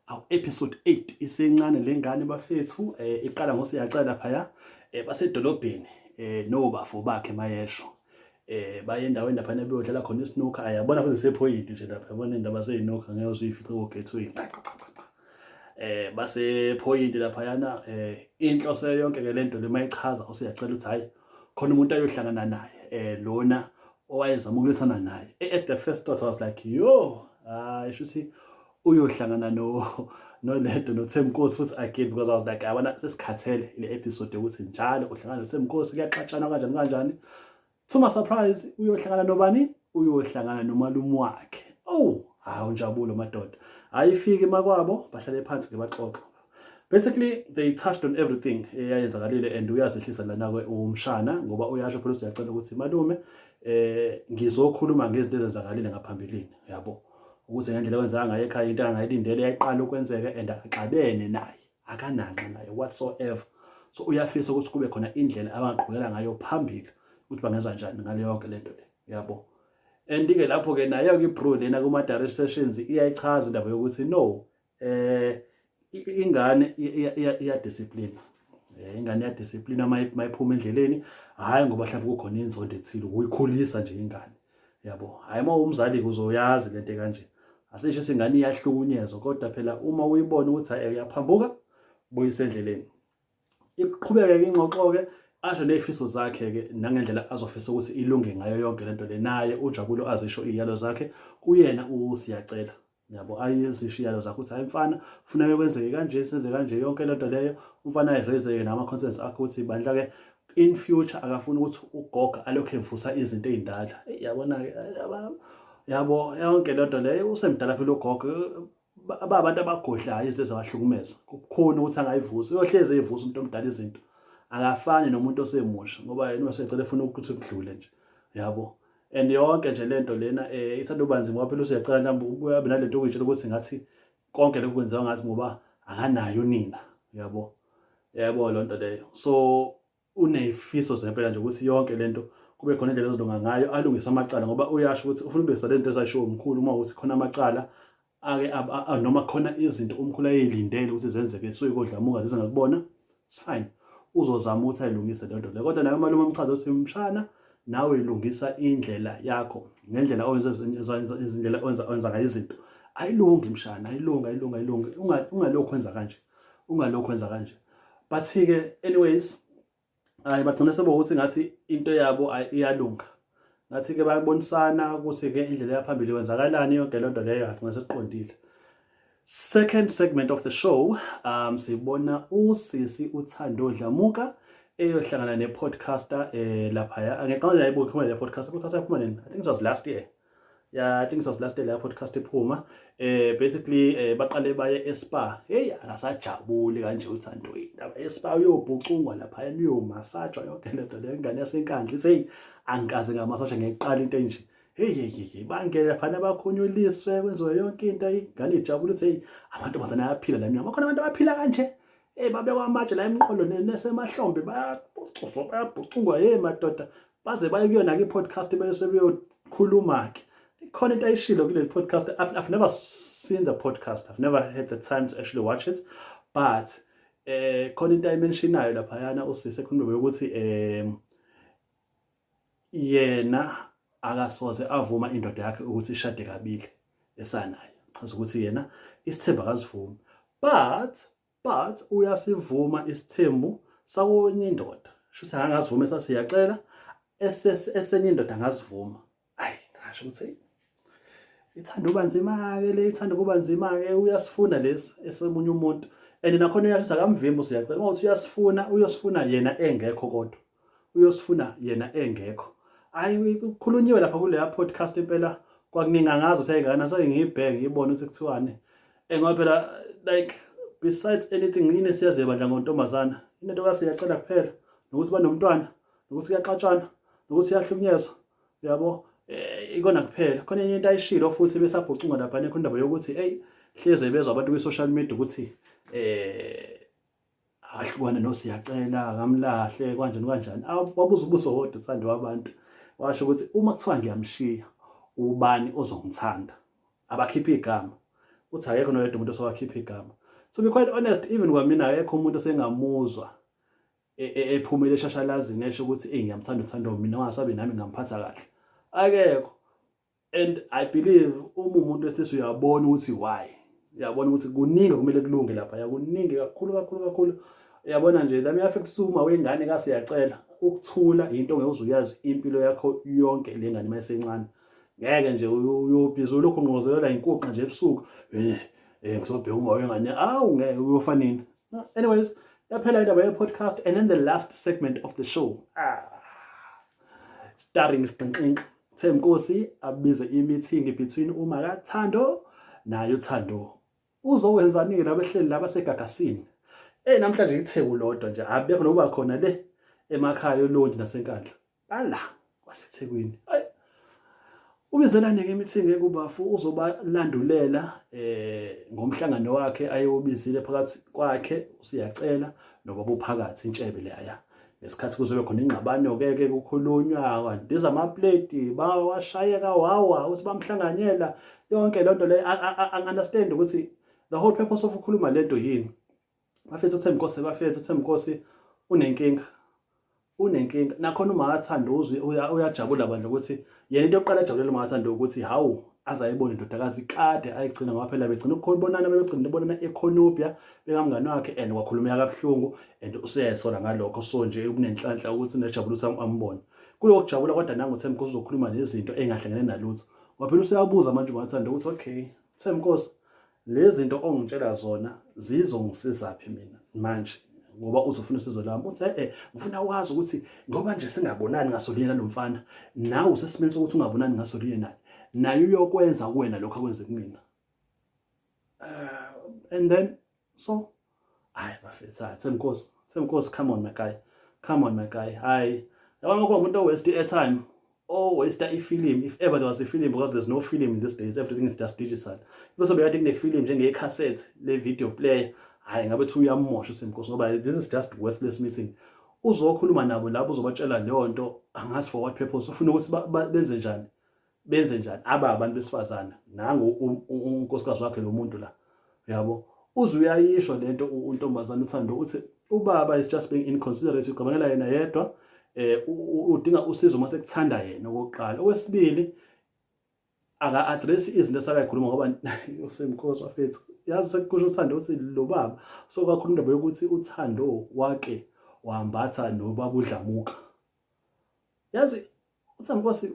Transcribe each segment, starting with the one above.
Awu, episode 8 isencane lengane bafethu, iqala ngoSiyacela laphaya, basedolobheni nobafo bakhe mayesho. Baye endaweni lapha beyodlala khona isnooker. Ayabona futhi sephoyinti nje lapha, yabona indaba zey'nooker ngeke uzuyifice ko-Gateway. Cha cha cha cha. Basephoyinti laphayana, inhloso yonke ke lento le mayichaza uSiyacela ukuthi hayi, khona umuntu ayohlangana naye, lona owayezama ukulwisana naye. At the first thought I was like, yo, hayi, shuthi uyohlangana no nolento noThemnkosi futhi again, because I was like, yabona, sesikhathele le episode yokuthi njalo uhlangana noThemnkosi, kuyaxatshana kanjani kanjani. To my surprise, uyohlangana nobani? Uyohlangana nomalume wakhe. Oh, hawu, njabulo madoda. Ayifike emakwabo, bahlale phansi ke, baxoxa. Basically they touched on everything eyayenzakalile, and uyazehlisa lana ke umshana, ngoba uyasho phela ukuthi uyacela ukuthi, malume, ngizokhuluma ngezinto ezenzakalile ngaphambilini, yabo, ukuthi ngendlela okwenzeka ngayo ekhaya into angayilindele yayiqala ukwenzeka, and akaxabene naye, akananxa naye whatsoever. So uyafisa ukuthi kube khona indlela abangaqhubekela ngayo phambili, ukuthi bangenza njani ngale yonke lento le, yabo. And-ke lapho-ke nayo-ke ibro lena kuma-direct sessions iyayichaza indaba yokuthi no, ingane iya-discipline, ingane iya-discipline mayiphuma endleleni, hhayi ngoba mhlawumbe kukhona inzondo ethile, ukuyikhulisa nje ingane, yabo. Hhayi, uma umzali-ke uzoyazi lento kanje, asisho ukuthi ingane iyahlukunyezwa, kodwa phela uma uyibona ukuthi hhayi, uyaphambuka, buyise endleleni. Iqhubeke-ke ingxoxo-ke, asho ney'fiso zakhe-ke nangendlela azofisa ukuthi ilunge ngayo yonke lento le. Naye uJabulo azisho iy'yalo zakhe kuyena uSiyacela, yabo, ayezisho iy'yalo zakhe ukuthi hayi mfana, kufuneka kwenzeke kanje, senze kanje, yonke lento leyo. Umfana ayi-raise-ke nama-concerns akhe ukuthi bandla-ke, in future akafuni ukuthi ugogo alokhu evusa izinto ey'ndala. Yabona-ke, yabo, yonke lento leyo, usemdala phela ugogo, abantu abagodlayo izinto ezabahlukumeza kukhona ukuthi angayivusi, uyohlezi eyivusa umuntu omdala izinto, akafani nomuntu osemusha, ngoba yena usecela efuna ukuthi kudlule nje, yabo. And yonke nje lento lena ithanda ukuba nzima, ngoba phela usuyacela mhlawumbe ubuye abe nalento okuyitshela ukuthi ngathi konke lokhu kwenziwa ngathi ngoba akanayo unina, yabo, yabo lonto leyo. So unezifiso zempela nje ukuthi yonke lento kube khona indlela ezolunga ngayo, alungise amacala, ngoba uyasho ukuthi ufuna ukulungisa lento ezayishiwo umkhulu, uma ukuthi khona amacala ake noma khona izinto umkhulu ayelindele ukuthi zenzeke esuke koDlamuka zize ngakubona. It's fine, uzozama ukuthi ayilungise lento leyo. Kodwa naye umalume amchaze ukuthi, mshana, nawe lungisa indlela yakho, ngendlela owenza izindlela owenza ngayo izinto ayilungi mshana, ayilungi, ayilungi, ayilungi. Ungalokhu wenza kanje, ungalokhu wenza kanje. But-ke anyways, hayi, bagcina sebokuthi ngathi into yabo iyalunga, ngathi-ke bayabonisana ukuthi-ke indlela yaphambili kwenzakalani, yonke lento leyo agcina sekuqondile. Second segment of the show, sibona usisi uThando Dlamuka eyohlangana ne-podcaster laphaya. Angicabanga yayibuka le podcast yaphuma nini? I think it was last year. Yeah, I think it was last year la podcast iphuma. Basically baqale baye e-spa. Hey, akasajabuli kanje uThando, indaba ye-spa, uyobhucungwa lapha, uyomasajwa, yonke lento le. Ingane yaseNkandla ithi, hey, angikaze ngamasajwa, ngiqala into enje. Hey hey hey, bangene laphana, bakhunyuliswe, kwenziwe yonke into, ingane ijabula ukuthi hey, amantombazane ayaphila la mnyama, khona abantu abaphila kanje. Hey, babekwa amatshe la emqolo nesemahlombe, bayabhucuzwa, bayabhucungwa. Hey madoda, baze baye kuyona ke i-podcast, bese beyokhuluma ke. Khona into ayishilo kule podcast. I've never seen the podcast, I've never had the time to actually watch it, but khona into ayimentionayo laphayana usisi, ekhuluma ukuthi yena akasoze avuma indoda yakhe ukuthi ishade kabili esanayo. Chaza ukuthi yena isithembu akasivumi, but uyasivuma isithembu sakonye indoda. Shuthi angazivuma esasiyacela, esenye indoda angazivuma. Ayi, ngasho ukuthi ithanda uba nzima-ke le, ithanda ukuba nzima-ke. Uyasifuna lesi esemunye umuntu, and nakhona uyasho ukuthi akamvimbi uSiyacela uma uthi uyasifuna, uyosifuna yena engekho, kodwa uyosifuna yena engekho. Ayi, kukhulunyiwe lapha kuleya podcast impela, kwakuningi, angazi ukuthi ayingana, so ngiyibheke ngiyibone ukuthi kuthiwani, ngoba phela like besides anything, yini esiyaziyo bandla ngontombazana? Into kaSiyacela kuphela, nokuthi banomntwana, nokuthi kuyaxatshana, nokuthi uyahlukunyezwa, yabo, ikona kuphela. Khona enye into ayishilo futhi besabhucunga lapha, nekho indaba yokuthi hey, hleze bezwa abantu kwi-social media ukuthi ahlukane noSiyacela, akamlahle, kanjani kanjani. Wabuza ubuso wodwa uThando wabantu, washo ukuthi uma kuthiwa ngiyamshiya, ubani ozongithanda? Abakhipha igama. Uthi akekho noyedwa umuntu osewakhipha igama. To be quite honest, even kwamina akekho umuntu osengamuzwa ephumele eshashalazini esho ukuthi eyi ngiyamthanda uThando, mina wangasabi nami ngamphatha kahle. Akekho. And I believe uma umuntu wesilisa uyabona ukuthi why, uyabona ukuthi kuningi kumele kulunge lapha, yakuningi kakhulu kakhulu kakhulu. Uyabona nje lami affect uma wengane kaSiyacela ukuthula into ongeke uze uyazi impilo yakho yonke le ngane mayisencane. Ngeke nje uyobhizi ulokhu ungqozelela inkuqa nje ebusuku, ngisobheka uma wengane, awu ngeke uyofa nini. Anyways, yaphela indaba ye-podcast and then the last segment of the show, starring Isixinxinxi Themkosi abize i-meeting between uma kaThando naye uThando. Uzokwenzani-ke laba ehleli laba segagasini? Eyi, namhlanje iTheku lodwa nje, abekho nokuba khona le emakhaya oLondi naseNkandla, bala kwaseThekwini. Ayi, ubizelane-ke i-meeting ekubafu uzobalandulela ngomhlangano wakhe ayewubizile phakathi kwakhe uSiyacela nobaba uPhakathi intshebe leya. Ngesikhathi kuzobe khona ingxabano-ke ke kukhulunywa kwandiza amapleti bawashayeka wawa uthi bamhlanganyela yonke loo nto leyo. Angi-understand ukuthi the whole purpose of ukukhuluma lento yini. Bafethu, uThembinkosi, bafethu, uThembinkosi unenkinga, unenkinga. Nakhona uma athanda uzwe uyajabula bandla ukuthi yena into yokuqala ajabulela uma athanda ukuthi hawu azayibona indodakazi kade ayigcina, ngoba phela begcina ukubonana, bebegcina ukubonana ekhonubia bekamngani wakhe and wakhulumeka kabuhlungu and useyayisola ngalokho. So nje kunenhlanhla ukuthi unejabula ukuthi ambone kuloko kujabula, kodwa nangu uThembinkosi uzokhuluma nezinto engahlangene nalutho, ngoba phela useyabuza manje umathanda ukuthi okay Thembinkosi, lezi zinto ongitshela zona zizongisizaphi mina manje, ngoba uthi ufuna usizo lwami? Uthi ngifuna wazi ukuthi ngoba nje singabonani ngasolinye nalo mfana, nawe usesimeni sokuthi ungabonani ngasolinye naye, naye uyokwenza kuwena lokho akwenze kumina. And then so hayi bafethu, hayi Thembinkosi, Thembinkosi, come on my guy, come on my guy. Hayi, yabona kuba umuntu o-waste airtime, o-waste i-film, if ever there was a film, because there's no film in these days, everything is just digital. Bese bekade kune-film njenge-cassette le video player, hayi ngabe thi uyamosha uThembinkosi, ngoba this is just worthless meeting. Uzokhuluma nabo lapho, uzobatshela leyo nto, angazi for what purpose, ufuna ukuthi benze njani, benze njani aba abantu besifazane. Nangu unkosikazi wakhe lo muntu la, uyabo, uze uyayisho lento untombazane uThando, uthi ubaba is just being inconsiderate, ucabangela yena yedwa, udinga usizo mase kuthanda yena okokuqala. Okwesibili, aka-address izinto esakayikhuluma, ngoba usemkhosi wafethu yazi sekukusho uThando uthi lo baba so kakhulu indaba yokuthi uThando wake wambatha nobaba uDlamuka. Yazi uThembinkosi,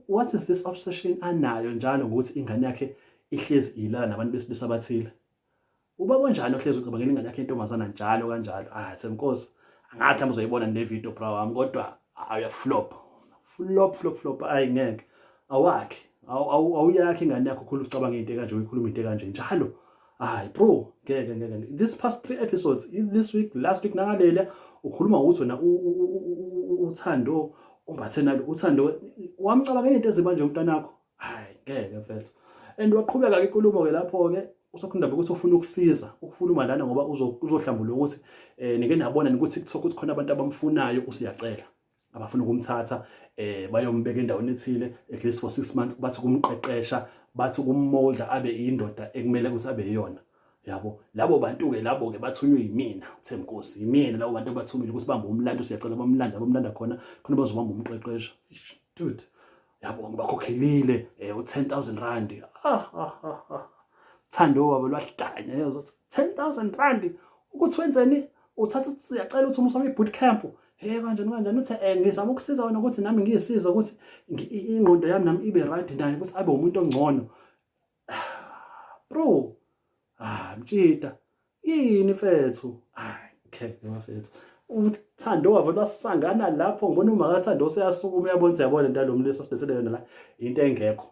what is this obsession anayo njalo ngokuthi ingane yakhe ihlezi ilala nabantu besilisa abathile? Ubaba onjani ohlezi ucabangela ingane yakhe intombazana njalo kanjalo? Ah Thembinkosi, angathi mhlawumbe uzoyibona ne video bra wami, kodwa uya flop flop flop flop. Ayi ngeke, awakhe awuyakhe ingane yakho khulu ucabanga into kanje, uyikhuluma into kanje njalo. Hayi bro, ngeke ngeke. This past 3 episodes, this week, last week nangalela, ukhuluma ukuthi wena uThando umbathe nalo uThando wamcabangela into ezimanje umntanakho. Hayi ngeke mfethu. And waqhubeka ke inkulumo ke lapho ke usokhundaba ukuthi ufuna ukusiza ukukhuluma lana, ngoba uzohlambulula ukuthi nike nabona ukuthi TikTok ukuthi khona abantu abamfunayo uSiyacela, abafuna ukumthatha bayombeka endaweni ethile at least for 6 months, bathi kumqeqesha, bathi kummolda abe indoda ekumele ukuthi abe yiyona, yabo. Labo bantu ke labo ke bathunywe yimina uThembinkosi, yimina labo bantu abathumile ukuthi bambe umlando Siyacela, bamlanda bamlanda khona khona bazobamba umqeqesha. Dude, yabo, ngibakhokhelile u10000 rand. Ah ah ah, Thando wabo lwahlanya yezwa 10000 rand ukuthi wenzeni, uthatha Siyacela uthi umusa kwi-boot camp. Hey, kanjani kanjani? Uthi ngizama ukusiza wena ukuthi nami ngiyisiza ukuthi ingqondo yami nami ibe right naye ukuthi abe umuntu ongcono. Bro, ah mtshita yini mfethu? Hayi okay bafethu, uThando wave lwasangana lapho. Ngibona uma kaThando useyasukuma, uyabona, siyabona into yalomlisa sibesele yona la, into engekho,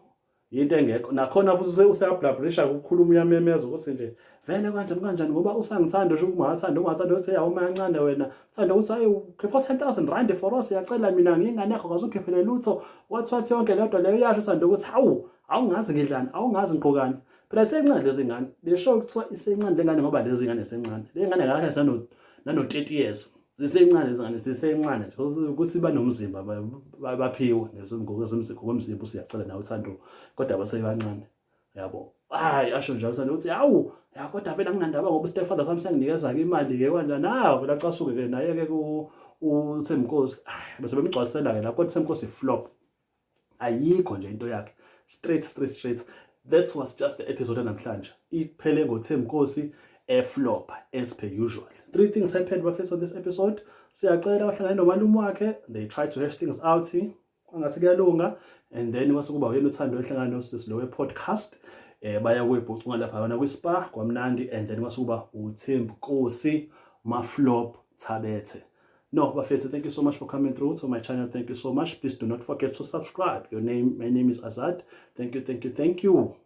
into engekho. Nakhona futhi useyablablisha ukukhuluma, uyamemeza ukuthi nje vele kanjani kanjani ngoba usangithanda, usho ukungathanda ungathanda, uthi yawu mancane wena Thanda ukuthi hayi ukhipha 10000 rand for us yacela mina ngingane yakho kaze lutho wathi wathi yonke lento leyo. Iyasho uThando ukuthi hawu, awungazi ngidlani, awungazi ngiqokani. Phela isencane lezi ngane, le show kuthiwa isencane le ngane, ngoba lezi ngane zisencane, le ngane kahle nano nano 30 years, zisencane lezi ngane, zisencane nje ukuthi banomzimba baphiwe ngokwemzimba uSiyacela nawe uThando, kodwa basebancane, yabo. Hayi, asho njalo uThando uthi hawu ya, kodwa vele anginandaba ngoba stepfather sami senginikeza-ke imali-ke kanjani. Hawu, vele acasuke-ke naye-ke uThembinkosi, bese bemgcwalisela-ke lapho, kodwa uThembinkosi flop, ayikho nje into yakhe, straight, straight, straight. That was just the episode namhlanje, iphele ngoThembinkosi eflop as per usual. Three things happened, bafethu, on this episode. Siyacela wahlangane nomalume wakhe, they try to hash things out, kwangathi kuyalunga, and then kwase kuba uyena uThando ehlangana nosisi lo we-podcast, baya kwebhucunga lapha yona kwi-spa, kwamnandi, and then kwase kuba uThembinkosi maflop Thabethe. No, bafethu, thank you so much for coming through to my channel. Thank you so much. Please do not forget to subscribe. Your name, my name is Azad. Thank you, thank you, thank you.